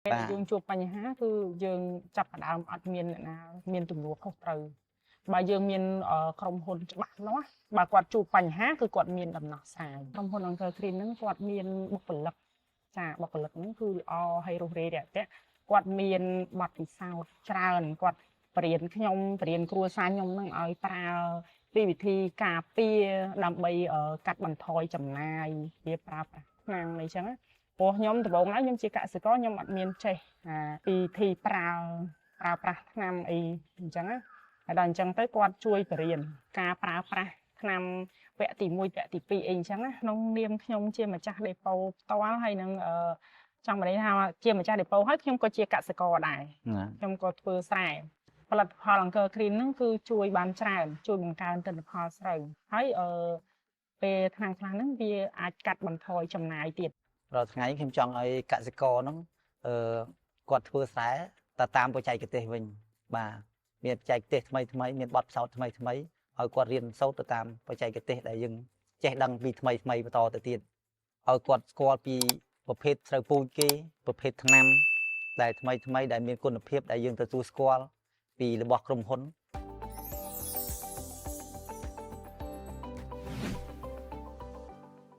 ពេលដែលយើងជួបបញ្ហាគឺយើងចាប់ផ្ដើមអត់មានអ្នកណាមានទំនួលខុសត្រូវបើយើងមានក្រុមហ៊ុនច្បាស់លាស់បើគាត់ជួបបញ្ហាគឺគាត់មានដំណោះស្រាយក្រុមហ៊ុនអង្គរគ្រីនហ្នឹងគាត់មានបុគ្គលិកចាបុគ្គលិកហ្នឹងគឺល្អហើយរុះរាយរាក់ទាក់គាត់មានបទពិសោធន៍ច្រើនគាត់បរៀនខ្ញុំបរៀនគ្រួសារខ្ញុំហ្នឹងឲ្យប្រើពីវិធីការពារដើម្បីកាត់បន្ថយចំណាយវាប្រើប្រាស់ថ្នាំអីចឹងណាព្រោះខ្ញុំដំបូងឡើយខ្ញុំជាកសិករខ្ញុំអត់មានចេះអាវិធីប្រើប្រើប្រាស់ថ្នាំអីអញ្ចឹងណាហើយដល់អញ្ចឹងទៅគាត់ជួយបរៀនការប្រើប្រាស់ថ្នាំវគ្គទី1វគ្គទី2អីអញ្ចឹងណាក្នុងនាមខ្ញុំជាម្ចាស់ដេប៉ូផ្ទាល់ហើយនឹងអឺចង់និយាយថាជាម្ចាស់ដេប៉ូហើយខ្ញុំក៏ជាកសិករដែរខ្ញុំក៏ធ្វើស្រែផលិតផលអង្គរគ្រីនហ្នឹងគឺជួយបានច្រើនជួយបង្កើនទិន្នផលស្រូវហើយអឺពេលថ្នាំខ្លះហ្នឹងវាអាចកាត់បន្ថយចំណាយទៀត រាល់ថ្ងៃខ្ញុំចង់ឲ្យកសិករហ្នឹងអឺគាត់ធ្វើស្រែទៅតាមបច្ចេកទេសវិញបាទមានបច្ចេកទេសថ្មីថ្មីមានបទពិសោធន៍ថ្មីថ្មីឲ្យគាត់រៀនសូត្រទៅតាមបច្ចេកទេសដែលយើងចេះដឹងពីថ្មីថ្មីបន្តទៅទៀតឲ្យគាត់ស្គាល់ពីប្រភេទស្រូវពូជគេប្រភេទថ្នាំដែលថ្មីថ្មីដែលមានគុណភាពដែលយើងទទួលស្គាល់ពីរបស់ក្រុមហ៊ុន។